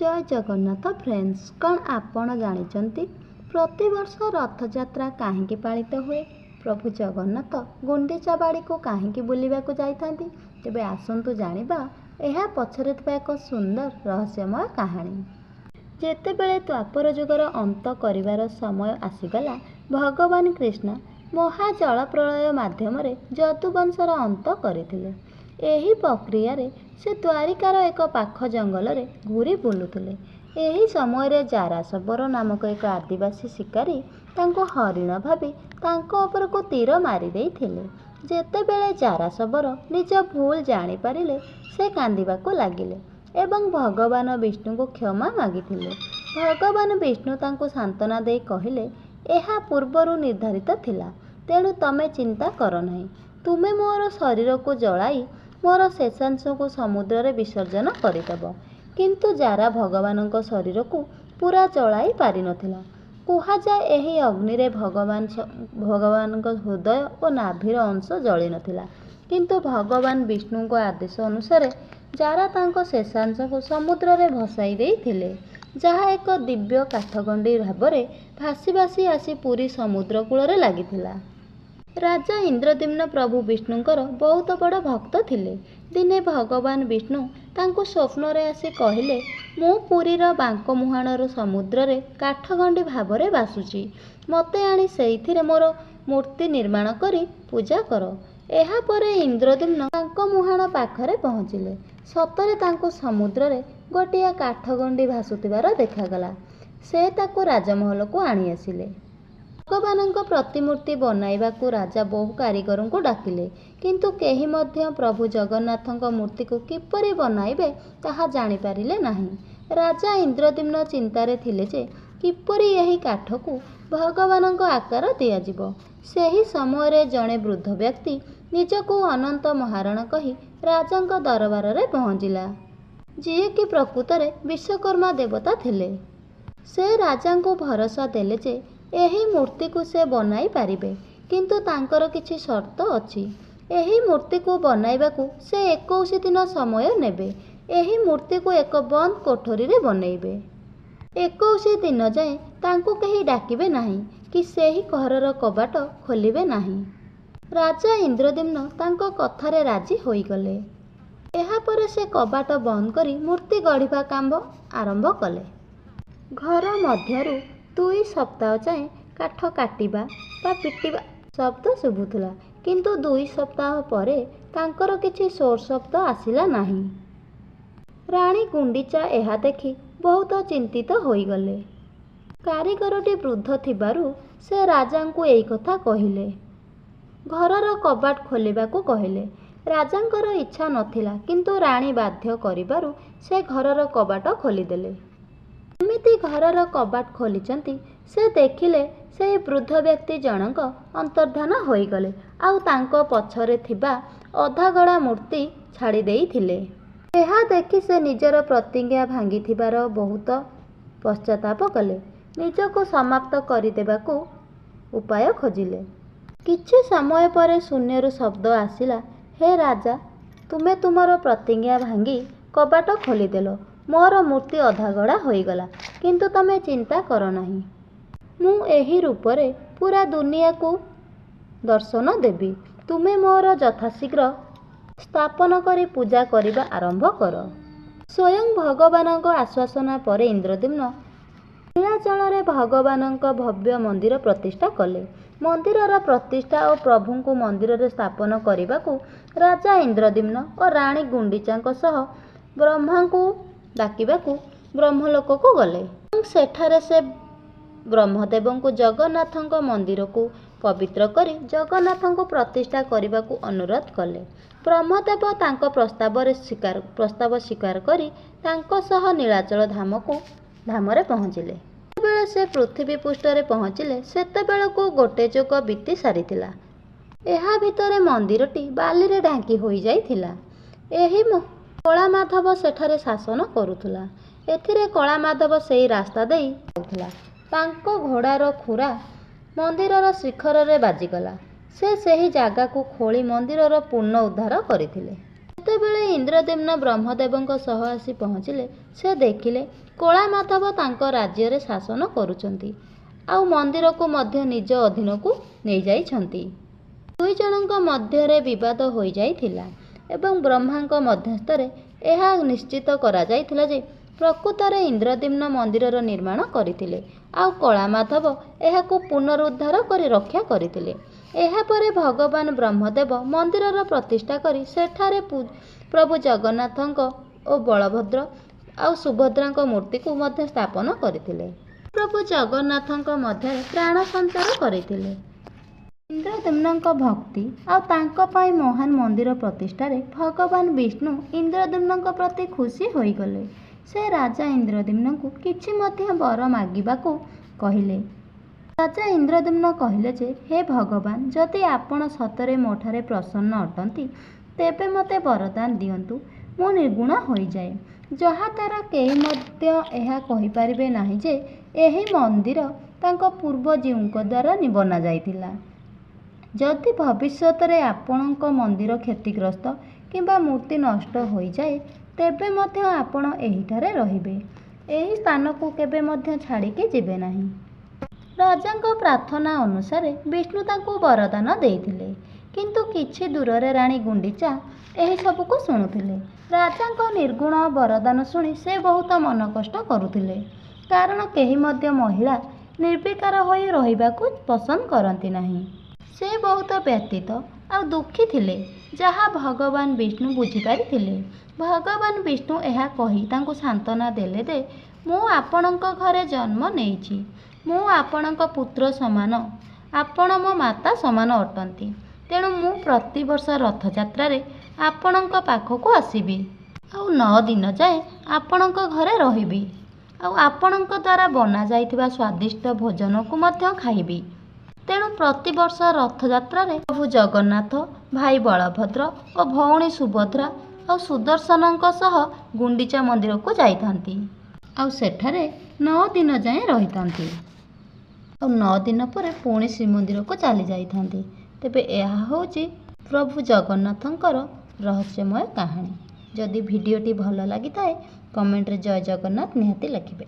ଜୟ Jagannath friends, କ'ଣ ଆପଣ ଜାଣିଛନ୍ତି ପ୍ରତିବର୍ଷ ରଥଯାତ୍ରା କାହିଁକି ପାଳିତ ହୁଏ? ପ୍ରଭୁ ଜଗନ୍ନାଥ ଗୁଣ୍ଡିଚା ବାଡ଼ିକୁ କାହିଁକି ବୁଲିବାକୁ ଯାଇଥାନ୍ତି? ତେବେ ଆସନ୍ତୁ ଜାଣିବା ଏହା ପଛରେ ଥିବା ଏକ ସୁନ୍ଦର ରହସ୍ୟମୟ କାହାଣୀ। ଯେତେବେଳେ ଦ୍ୱାପର ଯୁଗର ଅନ୍ତ କରିବାର ସମୟ ଆସିଗଲା, ଭଗବାନ କୃଷ୍ଣ ମହାଜଳପ୍ରଳୟ ମାଧ୍ୟମରେ ଯଦୁବଂଶର ଅନ୍ତ କରିଥିଲେ। ଏହି ପ୍ରକ୍ରିୟାରେ ସେ ଦ୍ୱାରିକାର ଏକ ପାଖ ଜଙ୍ଗଲରେ ଘୁରି ବୁଲୁଥିଲେ। ଏହି ସମୟରେ ଜାରା ଶବର ନାମକ ଏକ ଆଦିବାସୀ ଶିକାରୀ ତାଙ୍କୁ ହରିଣ ଭାବି ତାଙ୍କ ଉପରକୁ ତୀର ମାରିଦେଇଥିଲେ। ଯେତେବେଳେ ଜାରା ଶବର ନିଜ ଭୁଲ ଜାଣିପାରିଲେ, ସେ କାନ୍ଦିବାକୁ ଲାଗିଲେ ଏବଂ ଭଗବାନ ବିଷ୍ଣୁଙ୍କୁ କ୍ଷମା ମାଗିଥିଲେ। ଭଗବାନ ବିଷ୍ଣୁ ତାଙ୍କୁ ସାନ୍ତ୍ୱନା ଦେଇ କହିଲେ, ଏହା ପୂର୍ବରୁ ନିର୍ଦ୍ଧାରିତ ଥିଲା, ତେଣୁ ତମେ ଚିନ୍ତା କର ନାହିଁ। ତୁମେ ମୋର ଶରୀରକୁ ଜଳାଇ ମୋର ଶେଷାଂଶକୁ ସମୁଦ୍ରରେ ବିସର୍ଜନ କରିଦେବ। କିନ୍ତୁ ଜାରା ଭଗବାନଙ୍କ ଶରୀରକୁ ପୂରା ଜଳାଇ ପାରିନଥିଲା। କୁହାଯାଏ, ଏହି ଅଗ୍ନିରେ ଭଗବାନଙ୍କ ହୃଦୟ ଓ ନାଭିର ଅଂଶ ଜଳିନଥିଲା। କିନ୍ତୁ ଭଗବାନ ବିଷ୍ଣୁଙ୍କ ଆଦେଶ ଅନୁସାରେ ଜାରା ତାଙ୍କ ଶେଷାଂଶକୁ ସମୁଦ୍ରରେ ଭସାଇ ଦେଇଥିଲେ, ଯାହା ଏକ ଦିବ୍ୟ କାଠଗଣ୍ଡି ଭାବରେ ଭାସି ଭାସି ଆସି ପୁରୀ ସମୁଦ୍ର କୂଳରେ ଲାଗିଥିଲା। ରାଜା ଇନ୍ଦ୍ରଦ୍ୟୁମ୍ନ ପ୍ରଭୁ ବିଷ୍ଣୁଙ୍କର ବହୁତ ବଡ଼ ଭକ୍ତ ଥିଲେ। ଦିନେ ଭଗବାନ ବିଷ୍ଣୁ ତାଙ୍କୁ ସ୍ୱପ୍ନରେ ଆସି କହିଲେ, ମୁଁ ପୁରୀର ବାଙ୍କମୁହାଣର ସମୁଦ୍ରରେ କାଠଗଣ୍ଡି ଭାବରେ ଭାସୁଛି। ମୋତେ ଆଣି ସେଇଥିରେ ମୋର ମୂର୍ତ୍ତି ନିର୍ମାଣ କରି ପୂଜା କର। ଏହାପରେ ଇନ୍ଦ୍ରଦ୍ୟୁମ୍ନ ବାଙ୍କମୁହାଣ ପାଖରେ ପହଞ୍ଚିଲେ। ସତରେ ତାଙ୍କୁ ସମୁଦ୍ରରେ ଗୋଟିଏ କାଠଗଣ୍ଡି ଭାସୁଥିବାର ଦେଖାଗଲା। ସେ ତାକୁ ରାଜମହଲକୁ ଆଣି ଆସିଲେ। ଭଗବାନଙ୍କ ପ୍ରତିମୂର୍ତ୍ତି ବନାଇବାକୁ ରାଜା ବହୁ କାରିଗରଙ୍କୁ ଡାକିଲେ। କିନ୍ତୁ କେହି ମଧ୍ୟ ପ୍ରଭୁ ଜଗନ୍ନାଥଙ୍କ ମୂର୍ତ୍ତିକୁ କିପରି ବନାଇବେ ତାହା ଜାଣିପାରିଲେ ନାହିଁ। ରାଜା ଇନ୍ଦ୍ରଦ୍ୟୁମ୍ନ ଚିନ୍ତାରେ ଥିଲେ ଯେ କିପରି ଏହି କାଠକୁ ଭଗବାନଙ୍କ ଆକାର ଦିଆଯିବ। ସେହି ସମୟରେ ଜଣେ ବୃଦ୍ଧ ବ୍ୟକ୍ତି ନିଜକୁ ଅନନ୍ତ ମହାରଣା କହି ରାଜାଙ୍କ ଦରବାରରେ ପହଞ୍ଚିଲା, ଯିଏକି ପ୍ରକୃତରେ ବିଶ୍ୱକର୍ମା ଦେବତା ଥିଲେ। ସେ ରାଜାଙ୍କୁ ଭରସା ଦେଲେ ଯେ ଏହି ମୂର୍ତ୍ତିକୁ ସେ ବନାଇ ପାରିବେ, କିନ୍ତୁ ତାଙ୍କର କିଛି ସର୍ତ୍ତ ଅଛି। ଏହି ମୂର୍ତ୍ତିକୁ ବନାଇବାକୁ ସେ 21 ଦିନ ସମୟ ନେବେ। ଏହି ମୂର୍ତ୍ତିକୁ ଏକ ବନ୍ଦ କୋଠରୀରେ ବନାଇବେ। 21 ଦିନ ଯାଏଁ ତାଙ୍କୁ କେହି ଡାକିବେ ନାହିଁ କି ସେହି ଘରର କବାଟ ଖୋଲିବେ ନାହିଁ। ରାଜା ଇନ୍ଦ୍ରଦ୍ୟୁମ୍ନ ତାଙ୍କ କଥାରେ ରାଜି ହୋଇଗଲେ। ଏହାପରେ ସେ କବାଟ ବନ୍ଦ କରି ମୂର୍ତ୍ତି ଗଢ଼ିବା କାମ ଆରମ୍ଭ କଲେ। ଘର ମଧ୍ୟରୁ 2 ସପ୍ତାହ ଯାଏଁ କାଠ କାଟିବା ବା ପିଟିବା ଶବ୍ଦ ଶୁଭୁଥିଲା, କିନ୍ତୁ 2 ସପ୍ତାହ ପରେ ତାଙ୍କର କିଛି ସୋର ଶବ୍ଦ ଆସିଲା ନାହିଁ। ରାଣୀ ଗୁଣ୍ଡିଚା ଏହା ଦେଖି ବହୁତ ଚିନ୍ତିତ ହୋଇଗଲେ। କାରିଗରଟି ବୃଦ୍ଧ ଥିବାରୁ ସେ ରାଜାଙ୍କୁ ଏହି କଥା କହିଲେ। ଘରର କବାଟ ଖୋଲିବାକୁ କହିଲେ। ରାଜାଙ୍କର ଇଚ୍ଛା ନଥିଲା, କିନ୍ତୁ ରାଣୀ ବାଧ୍ୟ କରିବାରୁ ସେ ଘରର କବାଟ ଖୋଲିଦେଲେ। ଯେମିତି ଘରର କବାଟ ଖୋଲିଛନ୍ତି, ସେ ଦେଖିଲେ ସେହି ବୃଦ୍ଧ ବ୍ୟକ୍ତି ଜଣକ ଅନ୍ତର୍ଦ୍ଧାନ ହୋଇଗଲେ ଆଉ ତାଙ୍କ ପଛରେ ଥିବା ଅଧାଗଢ଼ା ମୂର୍ତ୍ତି ଛାଡ଼ି ଦେଇଥିଲେ। ଏହା ଦେଖି ସେ ନିଜର ପ୍ରତିଜ୍ଞା ଭାଙ୍ଗିଥିବାର ବହୁତ ପଶ୍ଚାତାପ କଲେ। ନିଜକୁ ସମାପ୍ତ କରିଦେବାକୁ ଉପାୟ ଖୋଜିଲେ। କିଛି ସମୟ ପରେ ଶୂନ୍ୟରୁ ଶବ୍ଦ ଆସିଲା, ହେ ରାଜା, ତୁମେ ତୁମର ପ୍ରତିଜ୍ଞା ଭାଙ୍ଗି କବାଟ ଖୋଲିଦେଲ। ମୋର ମୂର୍ତ୍ତି ଅଧାଗଢ଼ା ହୋଇଗଲା, କିନ୍ତୁ ତମେ ଚିନ୍ତା କର ନାହିଁ। ମୁଁ ଏହି ରୂପରେ ପୂରା ଦୁନିଆକୁ ଦର୍ଶନ ଦେବି। ତୁମେ ମୋର ଯଥାଶୀଘ୍ର ସ୍ଥାପନ କରି ପୂଜା କରିବା ଆରମ୍ଭ କର। ସ୍ୱୟଂ ଭଗବାନଙ୍କ ଆଶ୍ୱାସନା ପରେ ଇନ୍ଦ୍ରଦ୍ୟୁମ୍ନ ନୀଳାଚଳରେ ଭଗବାନଙ୍କ ଭବ୍ୟ ମନ୍ଦିର ପ୍ରତିଷ୍ଠା କଲେ। ମନ୍ଦିରର ପ୍ରତିଷ୍ଠା ଓ ପ୍ରଭୁଙ୍କୁ ମନ୍ଦିରରେ ସ୍ଥାପନ କରିବାକୁ ରାଜା ଇନ୍ଦ୍ରଦ୍ୟୁମ୍ନ ଓ ରାଣୀ ଗୁଣ୍ଡିଚାଙ୍କ ସହ ବ୍ରହ୍ମାଙ୍କୁ ଡାକିବାକୁ ବ୍ରହ୍ମଲୋକକୁ ଗଲେ ଏବଂ ସେଠାରେ ସେ ବ୍ରହ୍ମଦେବଙ୍କୁ ଜଗନ୍ନାଥଙ୍କ ମନ୍ଦିରକୁ ପବିତ୍ର କରି ଜଗନ୍ନାଥଙ୍କୁ ପ୍ରତିଷ୍ଠା କରିବାକୁ ଅନୁରୋଧ କଲେ। ବ୍ରହ୍ମଦେବ ତାଙ୍କ ପ୍ରସ୍ତାବ ସ୍ୱୀକାର କରି ତାଙ୍କ ସହ ନୀଳାଚଳ ଧାମରେ ପହଞ୍ଚିଲେ। ଯେତେବେଳେ ସେ ପୃଥିବୀ ପୃଷ୍ଠରେ ପହଞ୍ଚିଲେ, ସେତେବେଳକୁ ଗୋଟେ ଯୁଗ ବିତି ସାରିଥିଲା। ଏହା ଭିତରେ ମନ୍ଦିରଟି ବାଲିରେ ଢାଙ୍କି ହୋଇଯାଇଥିଲା। ଏହି କଳାମାଧବ ସେଠାରେ ଶାସନ କରୁଥିଲା। ଏଥିରେ କଳାମାଧବ ସେହି ରାସ୍ତା ଦେଇ ଯାଉଥିଲା। ତାଙ୍କ ଘୋଡ଼ାର ଖୁରା ମନ୍ଦିରର ଶିଖରରେ ବାଜିଗଲା। ସେ ସେହି ଜାଗାକୁ ଖୋଳି ମନ୍ଦିରର ପୁନଃଉଦ୍ଧାର କରିଥିଲେ। ଯେତେବେଳେ ଇନ୍ଦ୍ରଦ୍ୟୁମ୍ନ ବ୍ରହ୍ମଦେବଙ୍କ ସହ ଆସି ପହଞ୍ଚିଲେ, ସେ ଦେଖିଲେ କଳାମାଧବ ତାଙ୍କ ରାଜ୍ୟରେ ଶାସନ କରୁଛନ୍ତି ଆଉ ମନ୍ଦିରକୁ ମଧ୍ୟ ନିଜ ଅଧୀନକୁ ନେଇଯାଇଛନ୍ତି। ଦୁଇଜଣଙ୍କ ମଧ୍ୟରେ ବିବାଦ ହୋଇଯାଇଥିଲା ଏବଂ ବ୍ରହ୍ମାଙ୍କ ମଧ୍ୟସ୍ଥରେ ଏହା ନିଶ୍ଚିତ କରାଯାଇଥିଲା ଯେ ପ୍ରକୃତରେ ଇନ୍ଦ୍ରଦ୍ୟୁମ୍ନ ମନ୍ଦିରର ନିର୍ମାଣ କରିଥିଲେ ଆଉ କଳାମାଧବ ଏହାକୁ ପୁନରୁଦ୍ଧାର କରି ରକ୍ଷା କରିଥିଲେ। ଏହାପରେ ଭଗବାନ ବ୍ରହ୍ମଦେବ ମନ୍ଦିରର ପ୍ରତିଷ୍ଠା କରି ସେଠାରେ ପ୍ରଭୁ ଜଗନ୍ନାଥଙ୍କ ଓ ବଳଭଦ୍ର ଆଉ ସୁଭଦ୍ରାଙ୍କ ମୂର୍ତ୍ତିକୁ ମଧ୍ୟ ସ୍ଥାପନ କରିଥିଲେ। ପ୍ରଭୁ ଜଗନ୍ନାଥଙ୍କ ମଧ୍ୟରେ ପ୍ରାଣ ସଞ୍ଚାର କରିଥିଲେ। ଇନ୍ଦ୍ରଦ୍ୟୁମ୍ନଙ୍କ ଭକ୍ତି ଆଉ ତାଙ୍କ ପାଇଁ ମହାନ ମନ୍ଦିର ପ୍ରତିଷ୍ଠାରେ ଭଗବାନ ବିଷ୍ଣୁ ଇନ୍ଦ୍ରଦ୍ୟୁମ୍ନଙ୍କ ପ୍ରତି ଖୁସି ହୋଇଗଲେ। ସେ ରାଜା ଇନ୍ଦ୍ରଦ୍ୟୁମ୍ନଙ୍କୁ କିଛି ମଧ୍ୟ ବର ମାଗିବାକୁ କହିଲେ। ରାଜା ଇନ୍ଦ୍ରଦ୍ୟୁମ୍ନ କହିଲେ ଯେ ହେ ଭଗବାନ, ଯଦି ଆପଣ ସତରେ ମୋଠାରେ ପ୍ରସନ୍ନ ଅଟନ୍ତି, ତେବେ ମୋତେ ବରଦାନ ଦିଅନ୍ତୁ ମୁଁ ନିର୍ଗୁଣ ହୋଇଯାଏ, ଯାହାଦ୍ୱାରା କେହି ମଧ୍ୟ ଏହା କହିପାରିବେ ନାହିଁ ଯେ ଏହି ମନ୍ଦିର ତାଙ୍କ ପୂର୍ବଜୀଉଙ୍କ ଦ୍ୱାରା ବନାଯାଇଥିଲା। ଯଦି ଭବିଷ୍ୟତରେ ଆପଣଙ୍କ ମନ୍ଦିର କ୍ଷତିଗ୍ରସ୍ତ କିମ୍ବା ମୂର୍ତ୍ତି ନଷ୍ଟ ହୋଇଯାଏ, ତେବେ ମଧ୍ୟ ଆପଣ ଏହିଠାରେ ରହିବେ। ଏହି ସ୍ଥାନକୁ କେବେ ମଧ୍ୟ ଛାଡ଼ିକି ଯିବେ ନାହିଁ। ରାଜାଙ୍କ ପ୍ରାର୍ଥନା ଅନୁସାରେ ବିଷ୍ଣୁ ତାଙ୍କୁ ବରଦାନ ଦେଇଥିଲେ। କିନ୍ତୁ କିଛି ଦୂରରେ ରାଣୀ ଗୁଣ୍ଡିଚା ଏହି ସବୁକୁ ଶୁଣୁଥିଲେ। ରାଜାଙ୍କ ନିର୍ଗୁଣ ବରଦାନ ଶୁଣି ସେ ବହୁତ ମନ କଷ୍ଟ କରୁଥିଲେ, କାରଣ କେହି ମଧ୍ୟ ମହିଳା ନିର୍ବିକାର ହୋଇ ରହିବାକୁ ପସନ୍ଦ କରନ୍ତି ନାହିଁ। ସେ ବହୁତ ବ୍ୟଥିତ ଆଉ ଦୁଃଖୀ ଥିଲେ, ଯାହା ଭଗବାନ ବିଷ୍ଣୁ ବୁଝିପାରିଥିଲେ। ଭଗବାନ ବିଷ୍ଣୁ ଏହା କହି ତାଙ୍କୁ ସାନ୍ତ୍ୱନା ଦେଲେ ଯେ ମୁଁ ଆପଣଙ୍କ ଘରେ ଜନ୍ମ ନେଇଛି। ମୁଁ ଆପଣଙ୍କ ପୁତ୍ର ସମାନ, ଆପଣ ମୋ ମାତା ସମାନ ଅଟନ୍ତି। ତେଣୁ ମୁଁ ପ୍ରତିବର୍ଷ ରଥଯାତ୍ରାରେ ଆପଣଙ୍କ ପାଖକୁ ଆସିବି ଆଉ 9 ଦିନ ଯାଏଁ ଆପଣଙ୍କ ଘରେ ରହିବି ଆଉ ଆପଣଙ୍କ ଦ୍ୱାରା ବନାଯାଇଥିବା ସ୍ୱାଦିଷ୍ଟ ଭୋଜନକୁ ମଧ୍ୟ ଖାଇବି। ତେଣୁ ପ୍ରତିବର୍ଷ ରଥଯାତ୍ରାରେ ପ୍ରଭୁ ଜଗନ୍ନାଥ ଭାଇ ବଳଭଦ୍ର ଓ ଭଉଣୀ ସୁଭଦ୍ରା ଆଉ ସୁଦର୍ଶନଙ୍କ ସହ ଗୁଣ୍ଡିଚା ମନ୍ଦିରକୁ ଯାଇଥାନ୍ତି ଆଉ ସେଠାରେ 9 ଦିନ ଯାଏଁ ରହିଥାନ୍ତି ଆଉ 9 ଦିନ ପରେ ପୁଣି ଶ୍ରୀମନ୍ଦିରକୁ ଚାଲି ଯାଇଥାନ୍ତି। ତେବେ ଏହା ହେଉଛି ପ୍ରଭୁ ଜଗନ୍ନାଥଙ୍କର ରହସ୍ୟମୟ କାହାଣୀ। ଯଦି ଭିଡ଼ିଓଟି ଭଲ ଲାଗିଥାଏ, କମେଣ୍ଟରେ ଜୟ ଜଗନ୍ନାଥ ନିହାତି ଲେଖିବେ।